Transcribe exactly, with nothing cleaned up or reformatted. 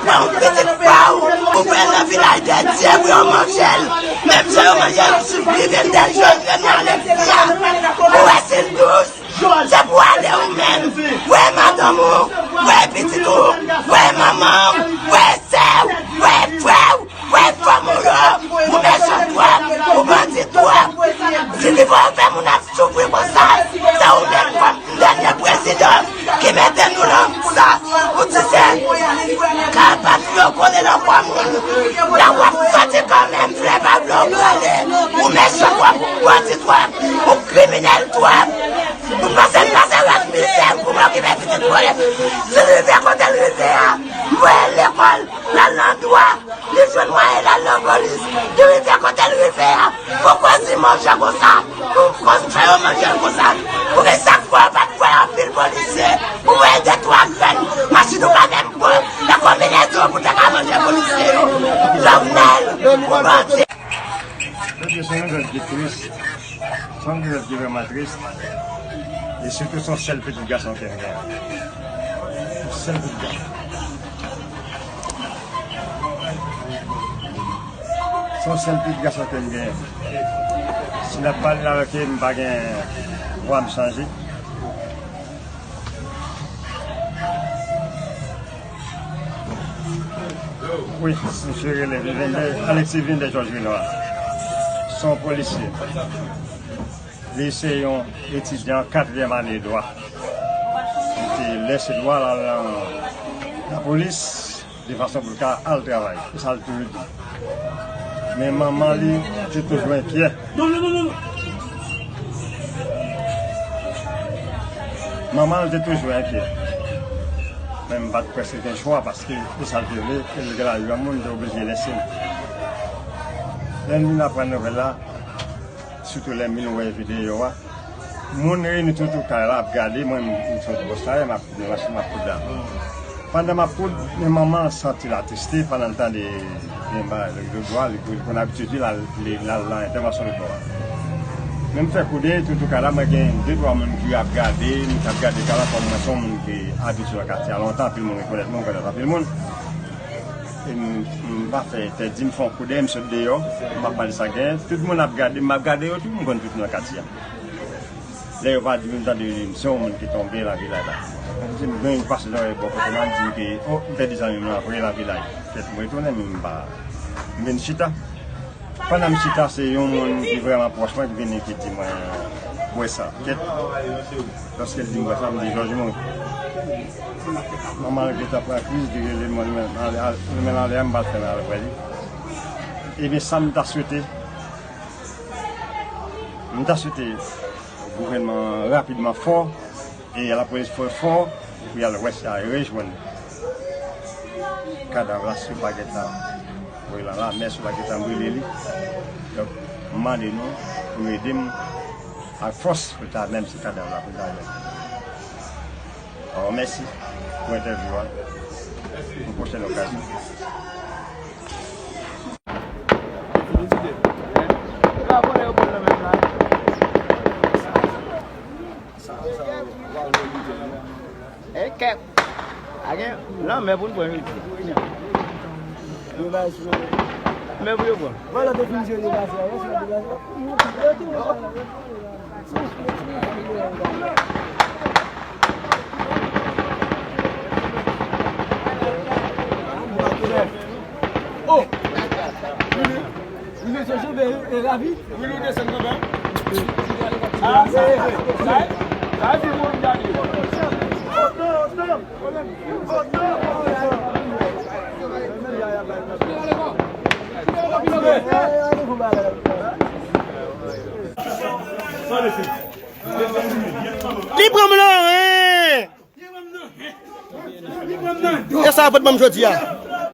Pran yon pitit pa w, ou fè nan vilaj de Dye pou yo manje l. Menm jan yo manje l sou vi vennde jan, Jwenal Alexia. Ou wè si l dous, se pou ale ou menm. Wè madanm ou, wè pitit ou, wè manman w, wè sè w, wè frè w, wè fanm ou yo. Ou mechan twòp, ou bandi twòp. Si li fè w fè moun ap soufri konsa, se ou menm kòm dènye prezidan ki mete nou nan sa. Ou ti sè, ka pati yo konnen nan kwa moun. La w ap soti kanmenm, vle pa vle w prale. Ou mechan twòp, ou bandi twòp, ou kriminèl twòp. Ou pase pase lòt mizè pou m okipe pitit mwen. Si l rive kote l rive a, m voye l lekòl, l al nan dwa. Li jwenn mwayen l al nan polis. Li rive kote l rive a. Pou kozi manje konsa. Pou kozi fè yo manje l konsa. Poukisa k fè yo pa t voye anpil polisye? Pou voye de twa grenn. Machin ou pa menm pran. Nan konbinezon pou te ka manje polisye yo. Jovenel, ou bandi. Mesye, se yon nouvèl ki tris. Se yon nouvèl ki vrèman tris. E sitou, se yon sèl pitit gason ke m gen. Yon sèl pitit gason. Se yon sèl pitit gason ke m gen. Si n ap pale la avèk li, m pa gen vwa, m chanje. Wi, misye rele Vivende, Alexis Vivende George Renoir. Se yon polisye. Li se yon etidyan katriyèm ane dwa. Li te lèse dwa l al nan lapolis de fason pou l ka al travay. Se sa l toujou di. Men manman li te toujou enkyè. Manman li te toujou enkyè. Men m pa t prèske gen chwa paske se sa l te vle, e l gen lari granmoun, li te oblije lèse m. Lè m vin aprann nouvèl la, sitou lè m vin wè videyo a, moun reyini toutou kay la ap gade mwen, m sot bò sa, m ap, m ap koud la. Pandan m ap koud, men manman an santi l atriste, pandan l tande gen bagay, li, li, li konn abitid li, l al, li, l al nan entèvansyon lòt bò a. Men m fè koudèy, toutou kay la, mwen gen de twa moun ki ap gade, m t ap gade kay la, kòm mwen se yon moun ki abitye nan katye a lontan, anpil moun rekonèt mwen, m rekonèt anpil moun. E m, m pa fè tèt di, m fè yon koudèy, m sot deyò, m ap pale sa k genyen. Tout moun ap gade m, m ap gade yo, tout moun konn tout moun nan katye a. Lè yo pa di m, m tande yo di m, se yon moun ki tonbe nan vilaj la. M di, m gen yon pase zòrèy bò kote m, m di m ke, o, m pèdi zanmi m nan vre nan vilaj. Kèt, m retounen, men m pa, m vin chita. Pandan m chita, se yon moun ki vrèman pwòch mwen ki vini ki di mwen, wè sa. Kèt, lòske l di m wè sa, m di, Jòj mouri. Manman l gentan pran kriz, li rele mwen, li menm ale, al, li menm ale a, m pa t fè mal wè li. Ebyen, sa m ta swete, m ta swete gouvènman an rapidman fò, e lapolis fò, fò, pou y al wè sa, rejwenn kadav la, si yo pa gentan voye l nan lamè, si yo pa gentan brile li. Donk, m mande nou pou ede m ak fòs pou ta, menm si kadav la pou ta jwenn. Alò, mèsi pou entèvyou a. Yon pwochèn okazyon. E kèk. A gen lanmè pou n pran jodi. Yo bay sou. Men pou yo pran. Vòlè definisyon yo ba fè, wè, se la degaje. Oh! Vini, vini, se jebe, e, e, ravi. Vini, desann kanpe. Ah, sa, sa, sa, sa, se moun gade. Li pran m nan ren. E sa yo pot ban m jodi a.